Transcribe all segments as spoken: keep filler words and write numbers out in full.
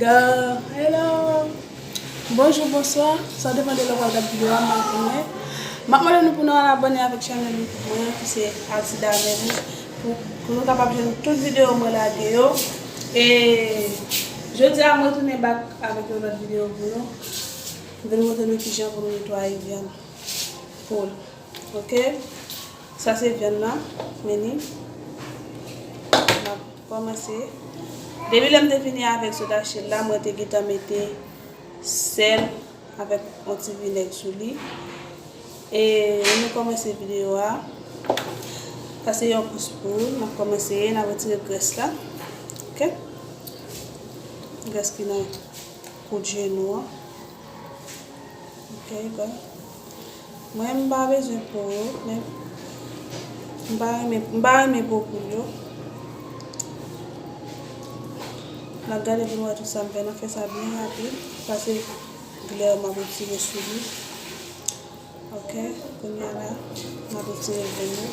Hello, hello. Bonjou, bonswa. Sa depann de lè w pral gad videyo a, m ap konnen. M ap mande nou pou nou al abòne avèk chanèl YouTube mwen an, ki se Altida Mèlis, pou, pou nou kapab jwenn tout videyo mwen lage yo. E jodi a, mwen retounen back avèk yon lòt videyo pou nou. M vin montre nou kijan pou nou netwaye vyann poul. Ok? Sa se vyann nan, men li. M ap kòmanse. Depi lè m te fini avèk soda chèd la, mwen te gentan mete sèl avèk yon ti vinèg sou li. E nou kòmanse videyo a. Sa se yon kous poul. M ap kòmanse, n ap retire grès la. Ok? Grès ki nan kout jenou an. Ok, bon. Mwen, m pa bezwen po yo, men m pa renmen, m pa renmen po poul yo. N ap gade pou nou wè tout sa m fè. N ap fè sa byen rapid, paske glè m ap retire sou li. Ok, kounye a la, m ap retire vyann yo.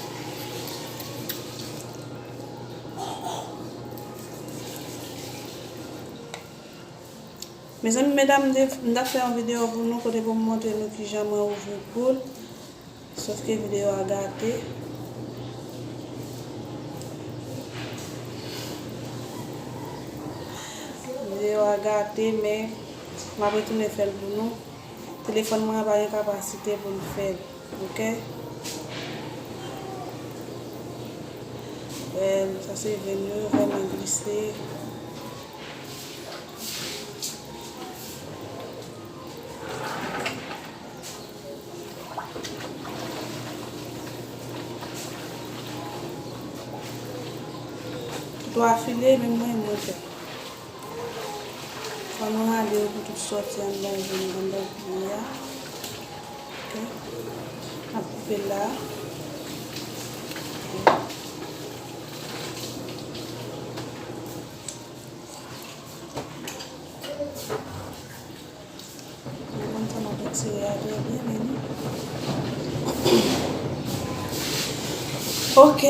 Mezanmi, medam, m te, m t ap fè yon videyo pou nou kote pou m montre nou kijan mwen ouvri poul. Sòf ke videyo a gate. Videyo a gate, men m ap retounen fè l pou nou. Telefòn mwen an pa gen kapasite pou l fè l. Ok? Wè, sa se vyann yo, yo vrèman glise. Twa file, menm mwen, mwen fè. Fò nou rale yo pou tout sòti anndan vyann, anndan poul la. Ok. N ap koupe la. Mwen konn sa m ap retire a trè byen, men. Ok.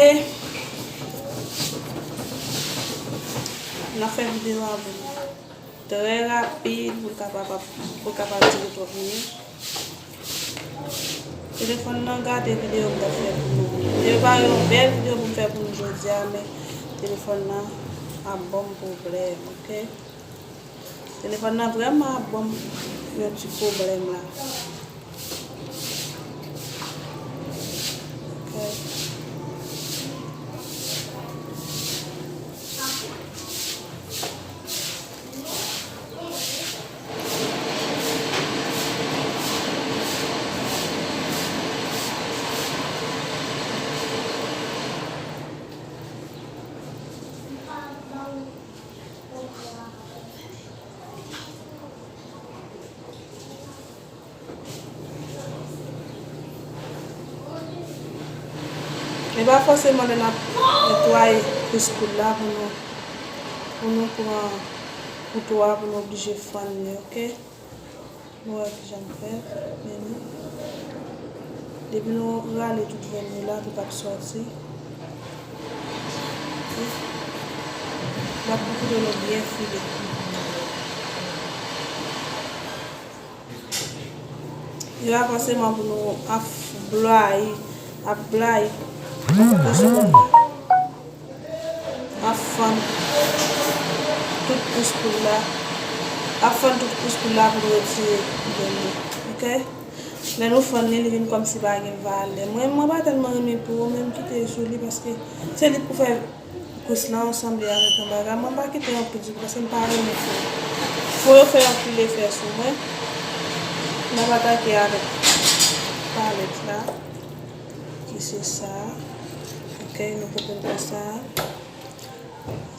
N ap fè videyo a pou nou. Trè rapid pou l kapab, pou l kapab dire twòp minit. Telefòn nan gate videyo m t ap fè pou nou. Videyo pa yon bèl videyo pou m fè pou nou jodi a, men telefòn nan ap ban m pwoblèm, ok? Telefòn nan vrèman ap ban m yon ti pwoblèm la. Ok. E pa fòseman lè n ap netwaye kous poul la pou nou, pou nou pran kouto a, pou nou oblije fann li, ok? Nou wè kijan m fè, men nou, depi nou rale tout vyann yo la, tout ap sòti. Ok? N ap pran kouto nou byen file. Yo avanseman pou nou ap blayi, ap blayi. Ap fann tout kous poul la. Ap fann tout kous poul la pou nou retire vyann yo. Ok? Lè nou fann li, li vin kòmsi pa gen valè. Mwen, mwen pa tèlman renmen po, men m kite l sou li paske se li k pou fè kous lan sanble avèk yon bagay. Mwen pa kite anpil ditou paske m pa renmen fo. Fo yo fè anpil efè sou mwen. N ap atake avèk palèt la, ki se sa. Ok, nou konprann konsa.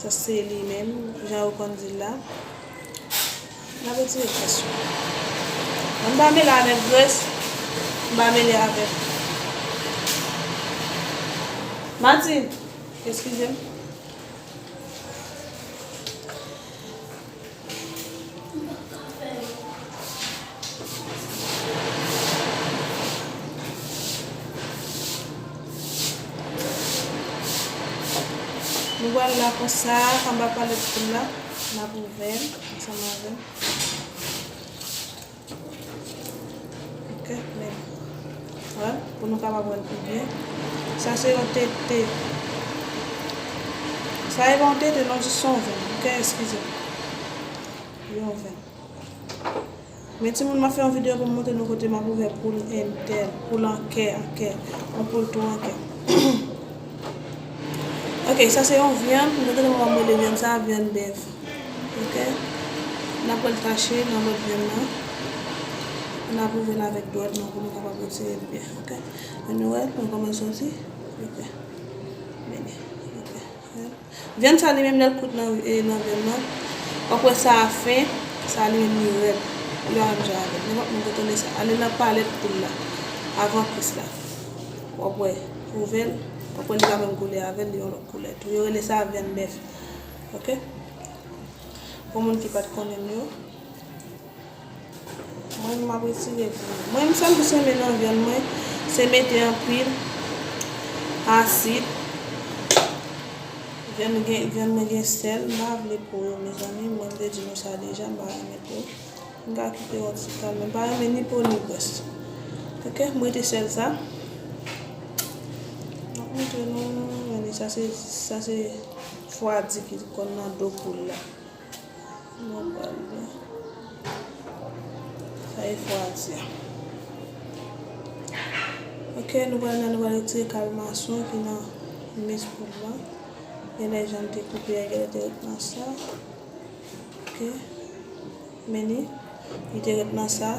Sa se li menm, jan yo konn di l la. N ap retire grès yo. Mwen m pa mele avèk grès, m pa mele avèk. Martine, eskize m. Nou pral la konsa, anba palèt poul la, n ap ouvè l ansanm avè l. Ok, men, wè, pou nou kapab wè l pi byen. Sa se yon tete. Sa e pa yon tete, non, jis yon venn. Ok, eskize m. Yon venn. Men timoun, m ap fè yon videyo pou m montre nou kote m ap ouvè poul entèl, poul an kè, an kè, yon poul tou an kè. Ok, sa se yon vyann, nou te mwen mele vyann sa, vyann bèf. Ok, n ap pral tache nan lòt vyann nan. N ap ouvè l avèk dwèt nou pou nou kapab retire l byen. Ok, ann nou wè, mwen kòman l soti. Ok, men, ok. Vyann sa li menm lè l kout nan, e, nan vyann nan, w ap wè sa a fen, sa a li menm li rèd. Li pa menm jan avèk nenpòt moun konn tande sa. Ale nan palèt poul la, avan kwis la. W ap wè, ouvè l, w ap wè li pa menm koulè avè l, li yon lòt koulè tou. Yo rele sa vyann bèf. Ok? Pou moun ki pa t konnen l yo. Mwen, m ap retire pou mwen. Mwen, sa m plis renmen nan vyann mwen, se mete anpil asid. Vyann gen, vyann mwen gen sèl, m pa vle po yo, mezanmi. Mwen, m te di nou sa deja, m pa renmen po. M ka kite yon ti kal, men m pa renmen ni po ni grès. Ok, m rete sèl sa. M ap montre nou, men sa se, sa se fwadi ki konn nan do poul la. Nou pral li. Sa e fwadi a. Ok, nou pral nan, nou pral retire kal mason ki nan mis poul la. Gen de jan te koupe a, gen de te ret nan sa. Ok. Men li, li te ret nan sa.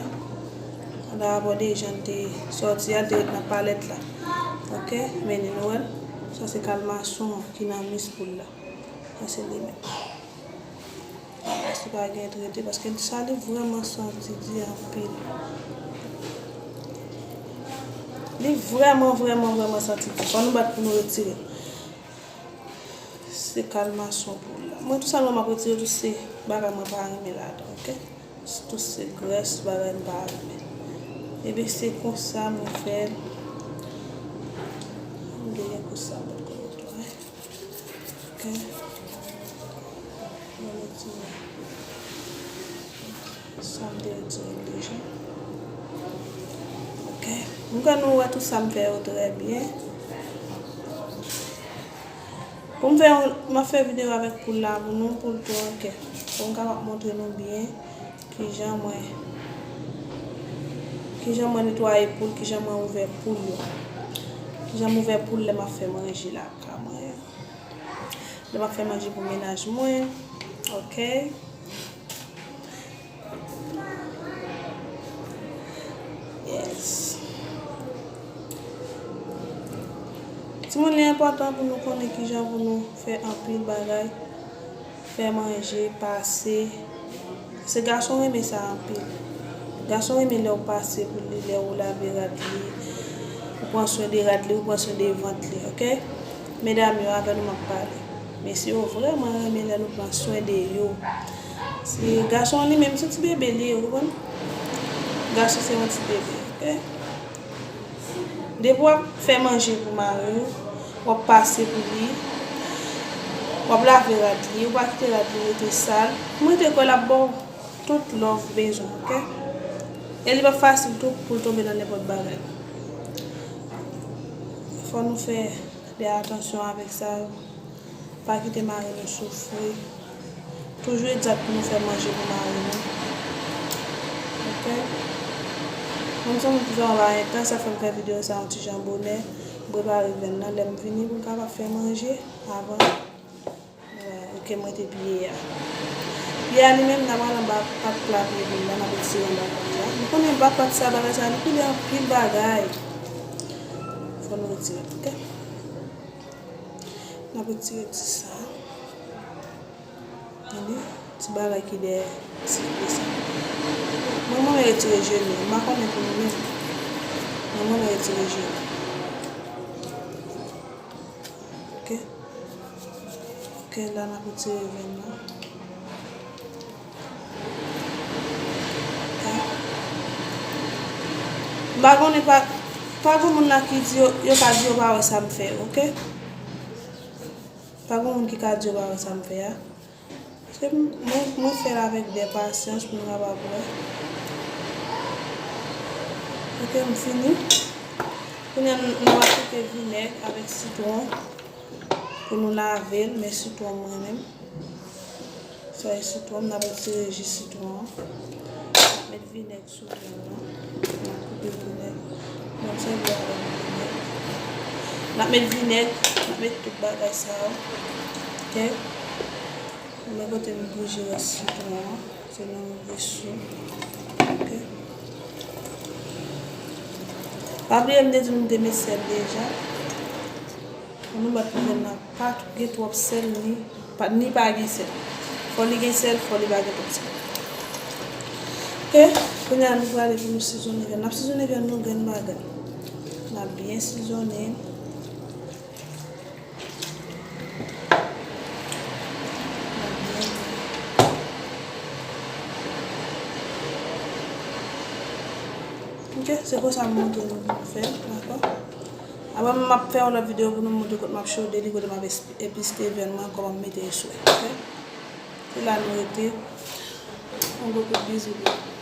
Ann abòde jan te sòti a, li te ret nan palèt la. Ok, men li, nou wè l. Sa se kal mason ki nan mis poul la. Sa se li menm. Paske pa gen trete, paske sa li vrèman santi di anpil. Li vrèman, vrèman, vrèman santi di. Fò nou bat pou nou retire. Se kal mason poul la. Mwen, tou sa nou m ap retire, tou se bagay mwen pa renmen ladan, ok? Tou se grès, bagay m pa renmen. Epi se konsa mwen fè l. M genyen konsa mwen konn netwaye. Ok. Mwen retire sa m te retire deja. Ok. M kwè nou wè tout sa m fè yo trè byen. Pou m fè yon, m ap fè videyo avèk poul la pou nou, poul tou an kè. Pou m kapab montre nou byen kijan mwen, kijan mwen netwaye poul, kijan mwen ouvè poul yo. Kijan m ouvè poul lè m ap fè manje lakay mwen. Lè m ap fè manje pou mennaj mwen. Ok. Yes. Timoun, li enpòtan pou nou konnen kijan pou nou fè anpil bagay, fè manje, pase. Se gason renmen sa anpil. Gason renmen lè w pase pou li, lè w lave rad li, ou pran swen de rad li, ou pran swen de vant li, ok? Medam yo, avè nou m ap pale. Mesye yo vrèman renmen lè nou pran swen de yo. Se gason li menm, se ti bebe li ye, ou konprann? Gason se yon ti bebe, ok? Depi w ap fè manje pou mari w, w ap pase pou li, w ap lave rad li, ou pa kite rad li rete sal. Mwen te kwè l ap ba w tout love ou bezwen, ok? E li p ap fasil tou pou l tonbe nan nenpòt bagay. Fò nou fè de atansyon avèk sa yo. Pa kite mari nou soufri. Toujou egzak pou nou fè manje pou mari nou. Ok? Mwen se yon moun ki fè yon bagay entan, sa fè m fè videyo sa yon ti jan bonè. M prepare vyann nan, lè m vini pou m kapab fè manje avan, euh, ke mwen te piye a. Pye a li menm, n a pral anba pat la, pye li la, n ap retire anba pat la. Nou konnen anba pat sa, bagay sa, li koule anpil bagay. Fò nou retire, oke? N ap retire ti sa. Tande? Ti bagay ki dèyè ti pye sa. Mwen, mwen retire jeni, m pa konnen pou nou menm. Mwen, mwen retire jeni. Oke? Oke, la n ap retire venn nan. Oke. M pa konnen pa, pa gen moun la ki di yo, yo ka di yo pa wè sa m fè, oke? Pa gen moun ki ka di yo pa wè sa m fè a. Se m-, mwen, mwen fè l avèk de pasyans pou nou kapab wè. Oke, m fini. Kounye a, nou, nou ajoute vinèg avèk sitwon pou nou lave l, men sitwon mwen menm. Sa e sitwon, n ap retire ji sitwon an. N ap met vinèg sou tray la. N ap koupe vinèg. N ap sèvi avèk vinèg. N ap met vinèg, n ap met tout bagay sa yo. Oke? Men kote m bouje rès sitwon an. Se nan yon veso. Oke? Pa bliye m te di nou m te met sèl deja. Pou nou bat pou jèn nan pa gen twòp sèl, ni pa, ni pa gen sèl. Fò li gen sèl, fò li pa gen twòp sèl. Oke, kounye a nou prale pou nou sizonnen vyann. N ap sizonnen vyann nou grenn bagay. N ap byen sizonnen. N ap byen. Oke, se konsa m montre nou pou nou fè, dakò? Apre m ap fè yon lòt videyo pou nou montre kote m ap chode li, kote m ap es-, episte vyann mwen, kòman m mete li sou li, oke? Se la nou rete. Yon gwo kout bizou pou nou.